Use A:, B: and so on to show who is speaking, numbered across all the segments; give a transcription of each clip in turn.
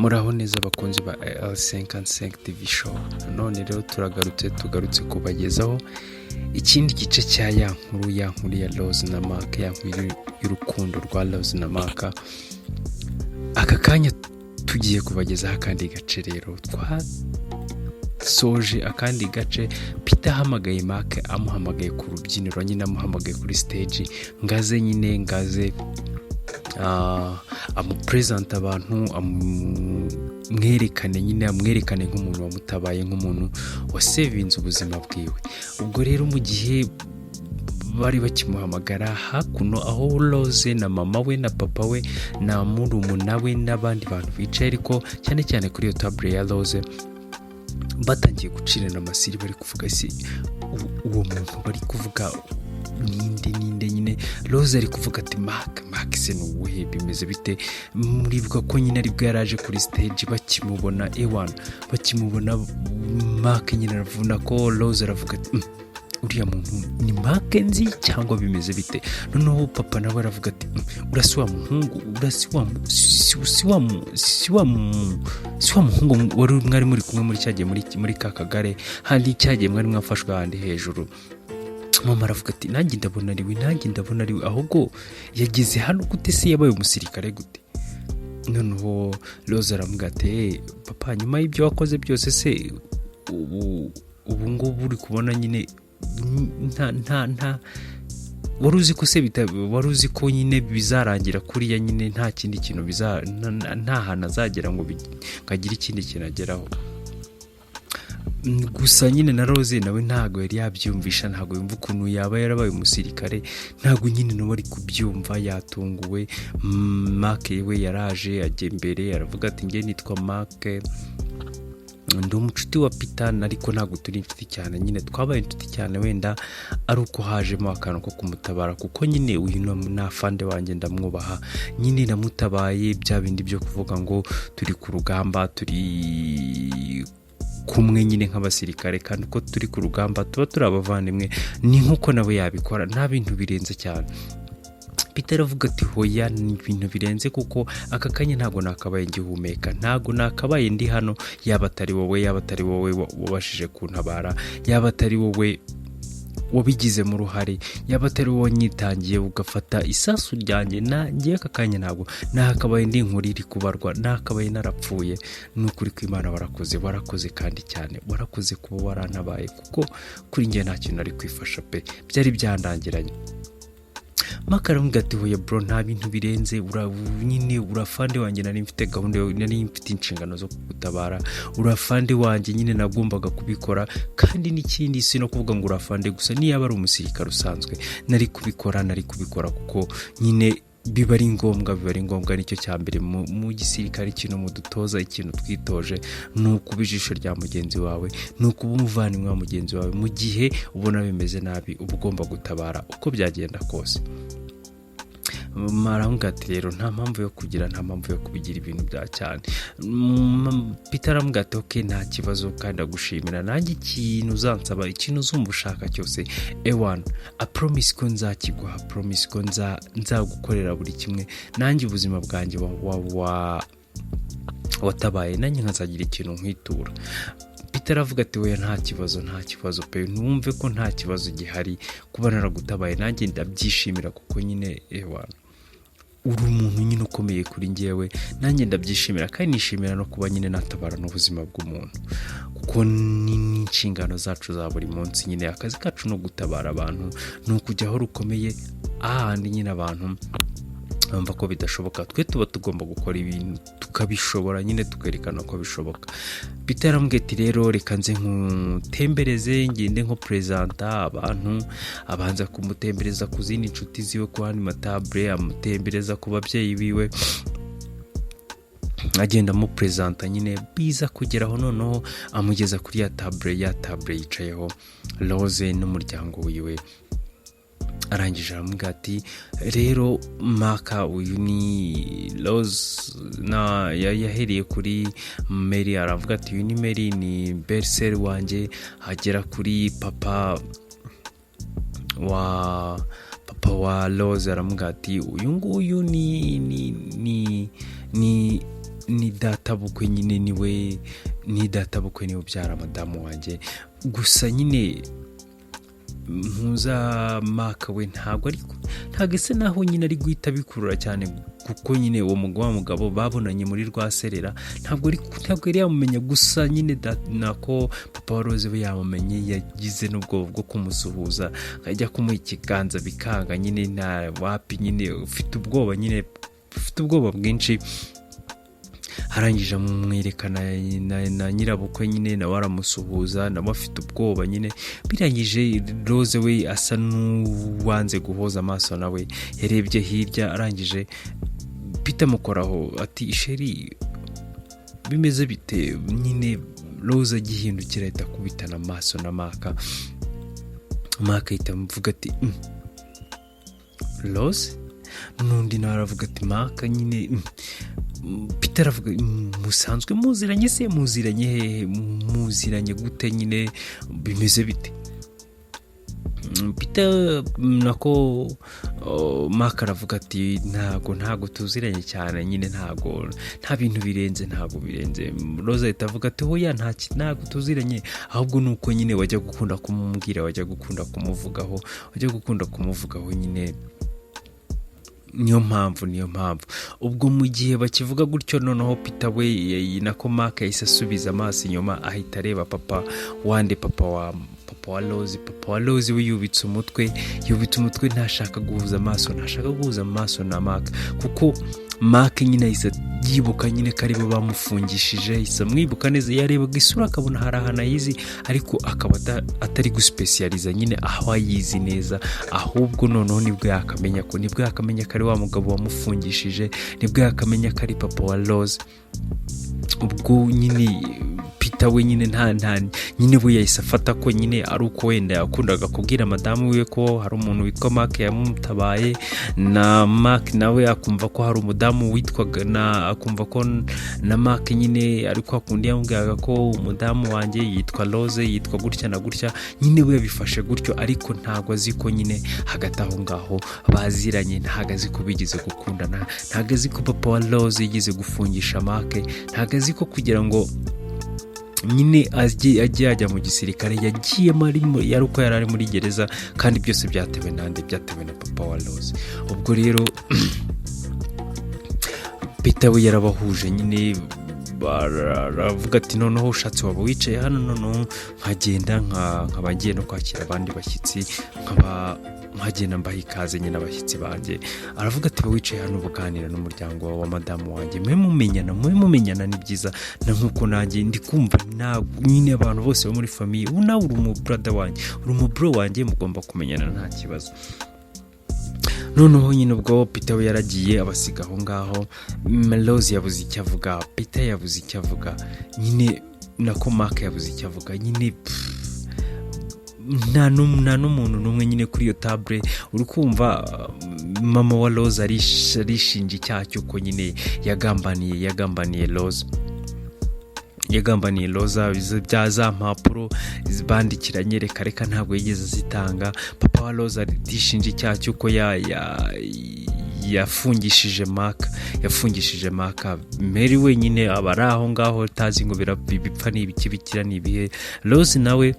A: Muraho neza abakunzi ba L55 TV Show. None rero turagarutse, tugarutse kubagezaho ikindi gice cya ya nkuru ya Rose na Mark, ya nkuru y'urukundo rwa Rose na Mark. Aka kanya tugiye kubagezaho akandi gace. Rero twasoje akandi gace Peter ahamagaye Mark, amuhamagaye ku rubyiniro nyine, amuhamagaye kuri stage ngaze nyine ngaze amupresenta abantu, amwerekane nyine, amwerekane nk'umuntu wamutabaye, nk'umuntu wasevinze ubuzima bwiwe. Ubwo rero mu gihe bari bakimuhamagara, hakuno aho Rose na mama we na papa we na murumuna we n'abandi bantu bicaye, ariko cyane cyane kuri iyo table ya Rose, batangiye gucirana amasiri, bari kuvuga: "Se uwo muntu bari kuvuga ninde? Ninde?" Nyine Rose ari kuvuga ati: "Mark, Mark se ni uwuhe? Bimeze bite?" Muribuka ko nyine aribwo yari aje kuri stage. Bakimubona, ewana, bakimubona Mark nyine aravuna ko Rose aravuga ati: Uriya muntu ni Mark nzi cyangwa bimeze bite?" Noneho papa nawe aravuga ati: Urasi wa muhungu, urasi wa si wa muhungu wari mwari muri kumwe muri cyagiye muri ka kagare handi, cyagiye mwari mwafashwe handi hejuru?" Mama aravuga ati: "Nanjye ndabona ari we, nanjye ndabona ari we. Ahubwo yageze hano gute se? Yabaye umusirikare gute?" Noneho Rose aramubwira ati: "Hey, papa, nyuma y'ibyo wakoze byose se, ubu ngubu uri kubona nyine nta wari uzi ko se wari uzi ko nyine bizarangira kuriya nyine, nta kindi kintu nta hantu azagera ngo agire ikindi kintu ageraho?" Gusa nyine na Rose nawe ntabwo yari yabyumvisha, ntabwo yumva ukuntu yaba yarabaye umusirikare, ntabwo nyine nawe ari kubyumva, yatunguwe. Mark we yaraje ajya imbere, aravuga ati: "Njye nitwa Mark, ndi umucuti wa Peter, ariko ntabwo turi inshuti cyane. Nyine twabaye inshuti cyane wenda ari uko hajemo akantu ko kumutabara, kuko nyine uyu ni afande wanjye, ndamwubaha. Nyine namutabaye bya bindi byo kuvuga ngo turi ku rugamba, turi kumwe nyine nk'abasirikare, kandi uko turi ku rugamba tuba turi abavandimwe, ni nk'uko nawe yabikora, nta bintu birenze cyane." Peter aravuga ati: "Hoya, ni ibintu birenze, kuko aka kanya ntabwo nakabaye ngihumeka, ntabwo nakabaye ndi hano yaba atari wowe, yaba atari wowe wabashije kuntabara, yaba atari wowe wabigizemo uruhare, yaba atari wowe wanyitangiye ugafata isasu ryanjye. Nanjye aka kanya ntabwo nakabaye ndi inkuru iri kubarwa, nakabaye narapfuye. Ni ukuri kw'Imana, warakoze, warakoze kandi cyane, warakoze kuba warantabaye, kuko kuri njye nta kintu nari kwifasha pe, byari byandangiranye." Mark aramubwira ati: "Hoya bro, nta bintu birenze, nyine urafande wanjye, nari mfite gahunda, nari mfite inshingano zo kugutabara. Urafande wanjye nyine, nagombaga kubikora. Kandi n'ikindi, si no kuvuga ngo urafande gusa, niyo ari umusirikare usanzwe nari kubikora, nari kubikora, kuko nyine biba ari ngombwa, biba ari ngombwa. Nicyo cya mbere mu gisirikare. Ikintu mudutoza, ikintu twitoje, ni ukuba ijisho rya mugenzi wawe, ni ukuba umuvandimwe wa mugenzi wawe. Mu gihe ubona bimeze nabi, uba ugomba gutabara uko byagenda kose." Aramubwira ati: "Rero nta mpamvu yo kugira, nta mpamvu yo kubigira ibintu bya cyane." Peter aramubwira ati: "Okay, nta kibazo, kandi agushimira. Nanjye ikintu uzansaba, ikintu uzumva ushaka cyose, ewana, I promise ko nzakiguha, promise ko nzagukorera buri kimwe. Nanjye ubuzima bwanjye watabaye, nanjye nkazagira ikintu nkwitura." Peter aravuga ati: "We, nta kibazo, nta kibazo pe, ntumve ko nta kibazo gihari. Kuba naragutabaye nanjye ndabyishimira, kuko nyine ewana uri umuntu nyine ukomeye kuri njyewe, nanjye ndabyishimira, kandi nishimira no kuba nyine natabara n'ubuzima bw'umuntu, kuko ni n'inshingano zacu za buri munsi. Nyine akazi kacu ni ugutabara abantu, ni ukujya aho rukomeye, ahandi nyine abantu bumva ko bidashoboka, twe tuba tugomba gukora ibintu tukabishobora, nyine tukerekana ko bishoboka." Peter aramubwira ati: "Rero reka nze nkutembereze, ngende nko presenta abantu." Abanza kumutembereza ku zindi nshuti ziwe, ku yandi matable, amutembereza ku babyeyi biwe, agenda amupresenta nyine, biza kugeraho noneho amugeza kuri ya table, ya table yicayeho Rose n'umuryango wiwe. Arangije aramubwira ati: "Rero Mark, uyu ni Rose." Na yahereye kuri Mary, aravuga ati: "Uyu ni Mary, ni belle-sœur wanjye." Agera kuri papa wa Rose, aramubwira ati: "Uyu nguyu ni Ni databukwe nyine, niwe ni databukwe, niwe ubyara madamu wanjye. Gusa nyine mpuza Maka we ntabwo ari, ntabwo ese naho nyine ari guhita bikurura cyane, kuko nyine uwo mugabo, wa mugabo babonanye muri rwaserera, ntabwo yari yamumenya. Gusa nyine nako papa wa Rose we yamumenye, yagize n'ubwoba bwo kumusuhuza, akajya kumuha ikiganza bikanga nyine, nta wapi nyine, ufite ubwoba nyine, ufite ubwoba bwinshi. Arangije amwerekana na nyirabukwe nyine, nawe aramusuhuza, nawe afite ubwoba nyine. Birangije Rose we asa n'uwanze guhoza amaso nawe, yarebye hirya. Arangije Peter amukoraho ati: "Chéri, bimeze bite?" Nyine Rose agihindukira ahita akubitana amaso na Maka. Maka ahita amuvuga ati: "Rose?" N'undi nawe aravuga ati: "Maka." Nyine Peter aravuga: "Musanzwe muziranye se? Muziranye hehe? Muziranye gute nyine? Bimeze bite?" Peter, nako Maka aravuga ati: Ntabwo tuziranye cyane nyine, ntabwo, nta bintu birenze, ntabwo birenze." Rose ahita avuga ati: "Hoya, ntabwo tuziranye, ahubwo ni uko nyine wajya gukunda kumubwira, wajya gukunda kumuvugaho, wajya gukunda kumuvugaho nyine, niyo mpamvu, niyo mpamvu." Ubwo mu gihe bakivuga gutyo, noneho Peter we, nako Maka yahise asubiza amaso inyuma, ahita areba papa wande, papa wa Rose. Papa wa Rose we yubitse umutwe, yubitse umutwe, ntashaka guhuza amaso, ntashaka guhuza amaso na Maka, kuko Maka nyine ahise yibuka nyine ko aribo bamufungishije. Ahise amwibuka neza, yarebaga isura akabona hari ahantu ayizi, ariko akaba atari gusipesiyaliza nyine aho ayizi neza. Ahubwo noneho nibwo yakamenya ko ari wa mugabo wamufungishije, nibwo yakamenya ko ari papa wa Rose. Ubwo nyine Peter we nyine nta nyine, we yahise afata ko nyine ari uko wenda yakundaga kubwira madamu we ko hari umuntu witwa Mark yamutabaye, na Mark nawe akumva ko hari umudamu witwaga na, akumva ko na Mark nyine ariko akundi yamubwiraga ko umudamu wanjye yitwa Rose, yitwa gutya na gutya. Nyine we yabifashe gutyo, ariko ntabwo azi ko nyine hagati aho ngaho baziranye, ntabwo azi ko bigeze gukundana, ntabwo azi ko papa wa Rose yigeze gufungisha Mark, ntabwo azi ko kugira ngo nyine ajye yajya mu gisirikare yagiyemo yari uko yari ari muri gereza. Kandi byose byatewe nande? Byatewe na papa wa Rose. Ubwo rero Peter we yarabahuje nyine, baravuga ati: "Noneho ushatse waba wicaye hano, noneho nkagenda nkaba ngiye no kwakira abandi bashyitsi, nkaba nkagenda mbaha ikaze nyine abashyitsi banjye." Aravuga ati: "Wicaye hano ubuganira n'umuryango wawe wa madamu wanjye, mube mumenyana, mube mumenyana, ni byiza." Na nkuko nanjye ndi kumva nyine abantu bose bo muri famille, ubu nawe uri umubrother wanjye, uri umubro wanjye, mugomba kumenyana, nta kibazo. Noneho nyine ubwo Peter we yaragiye, abasiga aho ngaho. Rose yabuze icyo avuga, Peter yabuze icyo avuga nyine, nako Mark yabuze icyo avuga nyine, nta n'umuntu n'umwe nyine kuri iyo table. Uri kumva mama wa Rose arishinja icyaha cy'uko nyine yagambaniye Rose, yagambaniye Roza bya za mpapuro bandikiranye, reka reka, ntabwo yigeze azitanga. Papa wa Roza arishinja icyaha cy'uko yafungishije Maka, yafungishije Maka. Mary wenyine aba ari aho ngaho utazi ngo bipfa ni ibiki, bikira ni ibihe. Rose nawe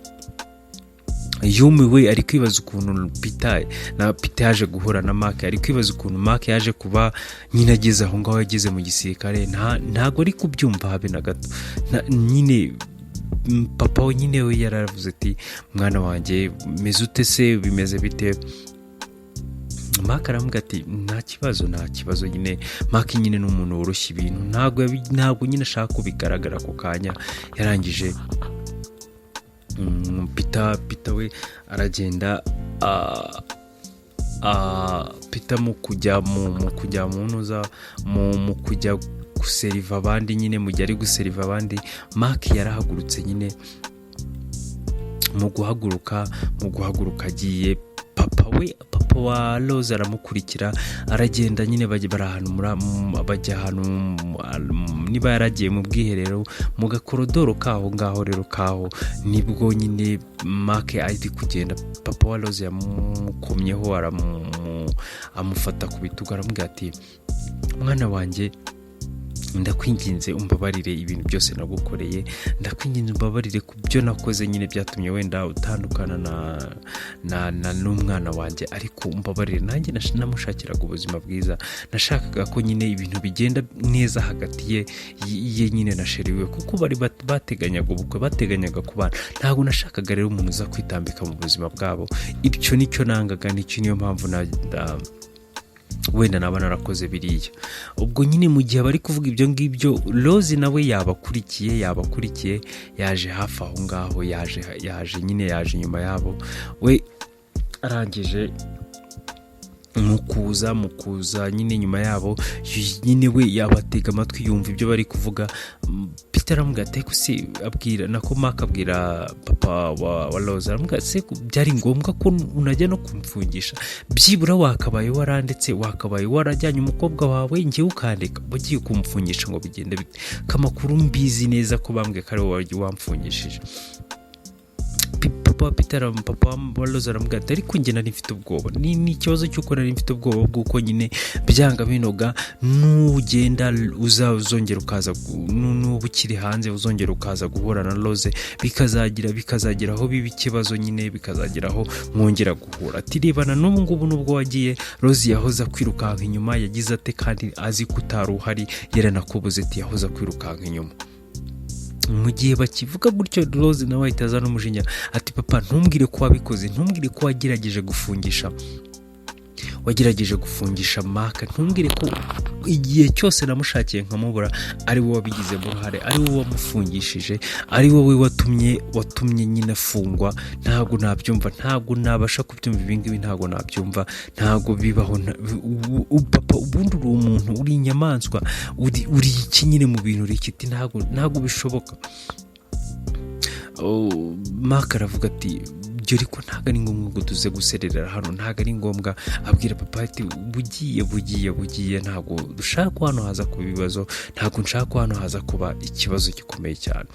A: yumiwe, ari kwibaza ukuntu Peter na Peter yaje guhura na Mark, ari kwibaza ukuntu Mark yaje kuba nyine ageze aho ngaho, yageze mu gisirikare. Ntabwo ari kubyumva habe na gato. Nyine papa we nyine we yaravuze ati: "Mwana wanjye, meze ute se? Bimeze bite?" Mark aramubwira ati: "Nta kibazo, nta kibazo." Nyine Mark nyine ni umuntu woroshya ibintu, ntabwo nyine ashaka ko bigaragara ako kanya. Yarangije Peter we aragenda. Peter mu kujya mu ntuza, mu kujya guseriva abandi nyine, mu gihe ari guseriva abandi, Mark yarahagurutse nyine. Mu guhaguruka agiye, papa we, papa wa Rose aramukurikira, aragenda nyine, bajya bari ahantu bajya ahantu niba yaragiye mu bwiherero, mu gakorodoro kaho ngaho. Rero kaho nibwo nyine Mark ari kugenda, papa wa Rose yamukomyeho, amufata ku bitugu, aramubwira ati: "Mwana wanjye." Ndakwinginze umbabarire ibintu byose nagukoreye, ndakwinginze umbabarire ku byo nakoze nyine byatumye wenda utandukana na n'umwana wanjye, ariko umbabarire, nanjye namushakiraga ubuzima bwiza, nashakaga ko nyine ibintu bigenda neza hagati ye nyine na chéri we, kuko bari bateganyaga ubukwe, bateganyaga kubana. Ntabwo nashakaga rero umuntu uza kwitambika mu buzima bwabo. Ibyo nicyo nangaga, nicyo niyo mpamvu wenda naba narakoze biriya." Ubwo nyine mu gihe bari kuvuga ibyo ngibyo, Rose nawe yabakurikiye, yaje hafi aho ngaho, yaje nyine, yaje inyuma yabo. We arangije mu kuza nyine nyuma yabo nyine, we yabatega amatwi, yumva ibyo bari kuvuga. Peter aramubwira ati: "Ariko se," abwira nako Mark abwira papa wa Rose, aramubwira: "Se byari ngombwa ko unajya no kumfungisha? Byibura wakabaye warandetse, wakabaye warajyanye umukobwa wawe, ngewe ukandeka. Wagiye kumfungisha ngo bigende bite, ko amakuru mbizi neza ko bambwiye ko ari wowe wamfungishije?" Papa wa Peter, papa wa Rose aramubwira ati: "Ariko njye nari mfite ubwoba, ni ikibazo cy'uko nari mfite ubwoba bw'uko nyine byanga binoga nugenda uzongera ukaza nuba ukiri hanze uzongera ukaza guhura na Rose, bikazagira aho biba ikibazo nyine, bikazagira aho mwongera guhura." Ati: "Rebana n'ubu ngubu, nubwo wagiye, Rose yahoze akwirukanka inyuma, yagize ate, kandi azi ko utari uhari, yaranakubuze." Ati: "Yahoze akwirukanka inyuma." Mu gihe bakivuga gutyo, Rose nawe ahita azana umujinya, ati: "Papa, ntumbwire ko wabikoze, ntumbwire ko wagerageje gufungisha Mark, ntumbwire ko igihe cyose namushakiye nkamubura ari wowe wabigizemo uruhare, ari wowe wamufungishije, ari wowe watumye nyine afungwa. Ntabwo nabyumva, ntabwo nabasha kubyumva ibingibi, ntabwo nabyumva, ntabwo bibaho. Papa, ubundi uri umuntu, uri inyamaswa, uri iki nyine mu bintu, uri ikiti, ntabwo bishoboka." Oh, Mark aravuga ati: "Ibyo ariko ntabwo ari ngombwa ngo tuze gusererera hano, ntabwo ari ngombwa." Abwira papa ati: "Bugiye, bugiye, bugiye, ntabwo dushaka ko hano haza kuba ibibazo, ntabwo nshaka ko hano haza kuba ikibazo gikomeye cyane."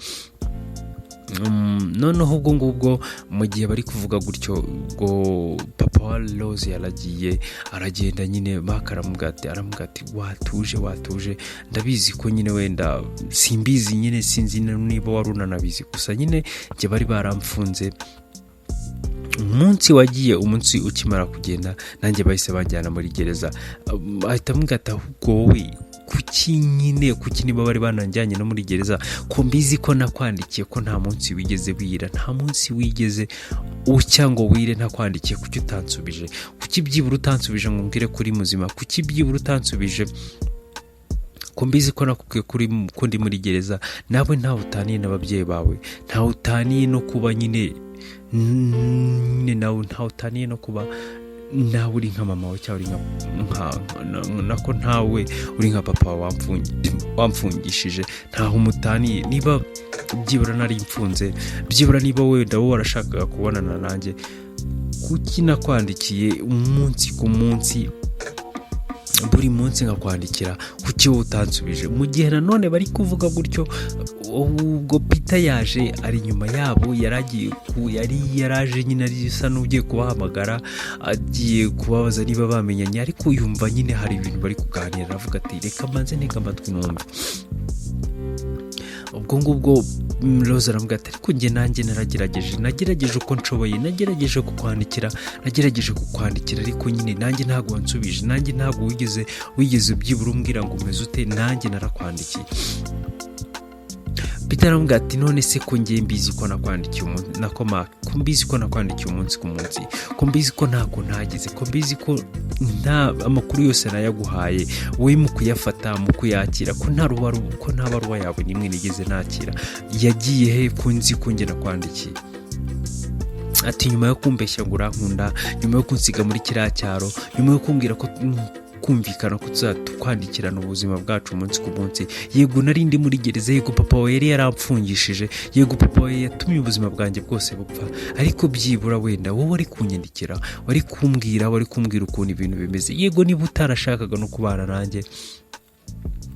A: Noneho ubwo ngubwo mu gihe bari kuvuga gutyo, ubwo papa wa Rose yaragiye, aragenda nyine. Mark aramubwira ati: "Watuje, watuje, ndabizi ko nyine wenda simbizi nyine, sinzi niba wari unanabizi, gusa nyine njye bari baramfunze umunsi wagiye, umunsi ukimara kugenda nanjye bahise banjyana muri gereza." Ahita amubwira ati: "Ahubwo wowe kuki nyine, kuki niba bari bananjyanye no muri gereza, ko mbizi ko nakwandikiye, ko nta munsi wigeze wira, nta munsi wigeze ucya ngo wire ntakwandikiye, kuki utansubije? Kuki byibura utansubije ngo umbwire ko uri muzima? Kuki byibura utansubije, ko mbizi ko nakubwiye ko ndi muri gereza? Nawe ntawe utaniye n'ababyeyi bawe, ntawe utaniye no kuba nyine nawe ntawe utaniye no kuba nawe uri nka mama wawe, cyangwa uri nako ntawe uri nka papa wawe wamfungishije, ntaho umutaniye. Niba byibura nari mfunze, byibura niba wenda wowe warashakaga kubonana nanjye, kuki nakwandikiye umunsi ku munsi, buri munsi nkakwandikira, kuki wowe utansubije?" Mu gihe nanone bari kuvuga gutyo, ubwo Peter yaje ari inyuma yabo, yari yaraje nyine ari isa n'ugiye kubahamagara, agiye kubabaza niba bamenyanye, ariko yumva nyine hari ibintu bari kuganira, aravuga ati: "Reka mbanze ntege amatwi numve." Ubwo ngubwo Rose aramubwira ati: "Ariko njye nanjye naragerageje, nagerageje uko nshoboye, nagerageje kukwandikira, nagerageje kukwandikira, ariko nyine nanjye ntabwo wansubije, nanjye ntabwo wigeze byibura umbwira ngo umeze ute, nanjye narakwandikiye." Peter aramubwira ati: "None se ko ngiye mbizi ko nakwandikiye umunsi, nako Mark, ko mbizi ko nakwandikiye umunsi ku munsi, ko mbizi ko ntako ntagize, ko mbizi ko nta amakuru yose nayaguhaye, wowe mu kuyafata, mu kuyakira, ko nta baruwa yawe n'imwe nigeze nakira, yagiye he, ko nzi ko njye nakwandikiye?" Ati: "Nyuma yo kumbeshya ngo urankunda, nyuma yo kunsiga muri kiriya cyaro, nyuma yo kumbwira ko kumvikana ko tuzatwandikirana ubuzima bwacu umunsi ku munsi, yego nari ndi muri gereza, yego papa wawe yari yaramfungishije, yego papa wawe yatumye ubuzima bwanjye bwose bupfa, ariko byibura wenda wowe wari kunyandikira, wari kumbwira ukuntu ibintu bimeze. Yego niba utarashakaga no kubana nanjye,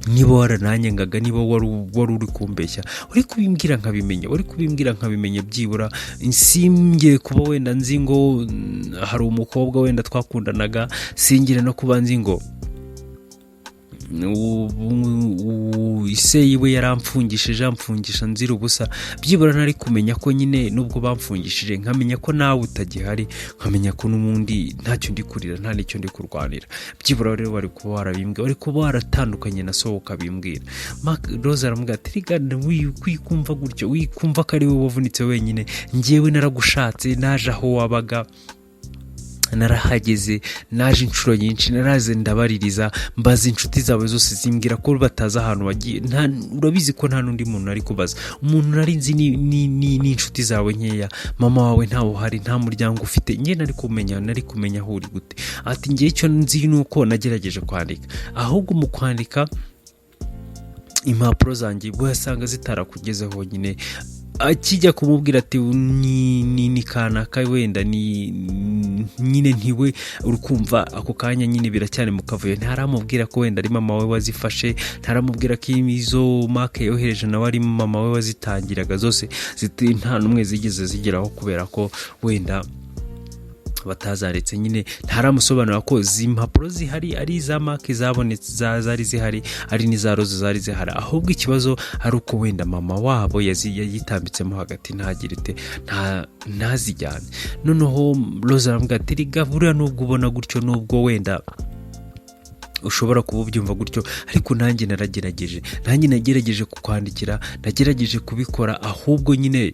A: niba warananyangaga, niba wari uri kumbeshya, wari kubimbwira nkabimenya, wari kubimbwira nkabimenya, byibura singire kuba wenda nzi ngo hari umukobwa wenda twakundanaga, singire no kuba nzi ngo Ise yiwe yaramfungishije, amfungisha nzira ubusa. Byibura nari kumenya ko nyine nubwo bamfungishije, nkamenya ko nawe utagihari, nkamenya ko n'ubundi ntacyo ndi kurira, nta n'icyo ndi kurwanira. Byibura rero wari kuba warabimbwiye, wari kuba waratandukanye na so ukabimbwira." Rose aramubwira ati: "Rega wikumva gutyo, wikumva ko ari wowe wavunitse wenyine. Njyewe naragushatse, naje aho wabaga, narahageze, naje inshuro nyinshi, naraze ndabaririza, mbaza inshuti zawe zose, zimbwira ko batazi ahantu wagiye. Urabizi ko nta n'undi muntu nari kubaza. Umuntu nari nzi ni inshuti zawe nkeya. Mama wawe ntawe uhari, nta muryango ufite. Njye nari kumenya aho uri gute?" Ati: "Ngewe icyo nzi ni uko nagerageje kwandika, ahubwo mu kwandika impapuro zanjye wasanga zitarakugezeho nyine." Akijya kumubwira ati ni kanaka wenda ni nyine ntiwe, uri kumva ako kanya nyine biracyari mu kavuyo. Ntaramubwira ko wenda ari mama we wazifashe, ntaramubwira ko izo Mark yohereje nawe ari mama we wazitangiraga zose, nta n'umwe zigeze zigeraho kubera ko wenda batazaretse nyine. Ntaramusobanura ko izi mpapuro zihari ari iza Mark zabonetse, zari zihari, ari n'iza Rose zari zihari, ahubwo ikibazo ari uko wenda mama wabo yitambitsemo hagati, ntagire ite, ntazijyane. Noneho Rose aramubwira ati: "Riga buriya nubwo ubona gutyo, nubwo wenda ushobora kuba ubyumva gutyo, ariko nanjye naragerageje, nanjye nagerageje kukwandikira, nagerageje kubikora, ahubwo nyine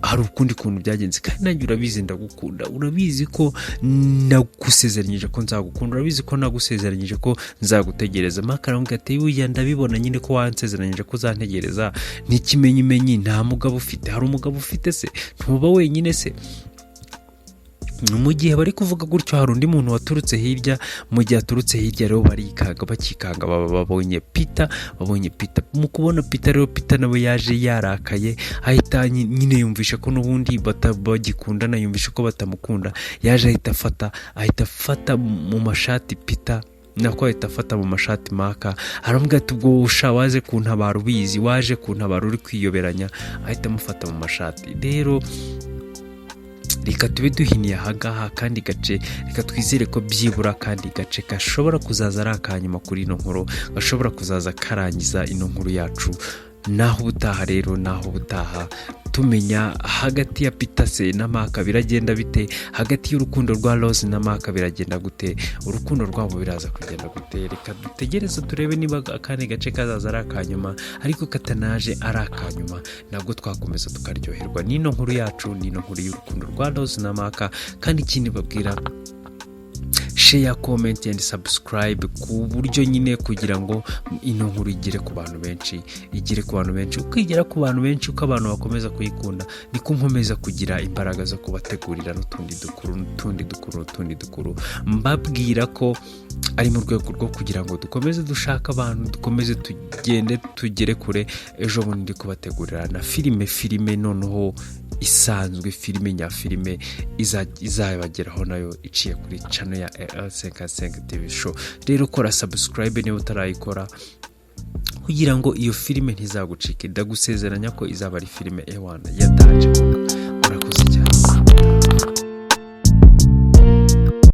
A: hari ukundi kuntu byagenze. Kandi nanjye urabizi ndagukunda, urabizi ko nagusezeranyije ko nzagukunda, urabizi ko nagusezeranyije ko nzagutegereza." Mark aramubwira ati: "Burya ndabibona nyine ko wansezeranyije ko uzantegereza. N'ikimenyimenyi nta mugabo ufite. Hari umugabo ufite se? Ntuba wenyine se?" Mu gihe bari kuvuga gutyo, hari undi muntu waturutse hirya. Mu gihe aturutse hirya rero, barikanga, bakikanga baba babonye Peter. Babonye Peter. Mu kubona Peter rero, Peter nawe yaje yarakaye, ahita nyine yumvisha ko n'ubundi bagikundana, yumvisha ko batamukunda. Yaje ahita afata mu mashati Peter, nako ahita afata mu mashati Mark. Aramubwira ati: "Ubwo usha waje kuntabara ubizi, waje kuntabara uri kwiyoberanya." Ahita amufata mu mashati. Rero reka tube duhiniye ahangaha kandi gace. Reka twizere ko byibura kandi gace gashobora kuzaza ari akanyuma kuri ino nkuru, gashobora kuzaza karangiza ino nkuru yacu. Naho ubutaha rero, naho ubutaha, tumenya hagati ya Peter se na Mark biragenda bite, hagati y'urukundo rwa Rose na Mark biragenda gute, urukundo rwabo biraza kugenda gute. Reka dutegereze turebe niba akandi gace kazaza ari akanyuma. Ariko katanaje ari akanyuma, nabwo twakomeza tukaryoherwa n'ino nkuru yacu, n'ino nkuru y'urukundo rwa Rose na Mark. Kandi ikindi babwira, share, comment and subscribe, ku buryo nyine kugira ngo ino nkuru igere ku bantu benshi, igere ku bantu benshi. Uko igera ku bantu benshi, uko abantu bakomeza kuyikunda, niko nkomeza kugira imbaraga zo kubategurira n'utundi dukuru, n'utundi dukuru, n'utundi dukuru. Mbabwira ko ari mu rwego rwo kugira ngo dukomeze dushake abantu, dukomeze tugende tugere kure. Ejo bundi ndi kubategurira na filime, filime noneho isanzwe, filime nyafilime izabageraho nayo iciye kuri channel ya L55 TV Show. Rero kora subscribe niba utarayikora, kugira ngo iyo filime ntizagucike. Ndagusezeranya ko izaba ari filime ewana yataje.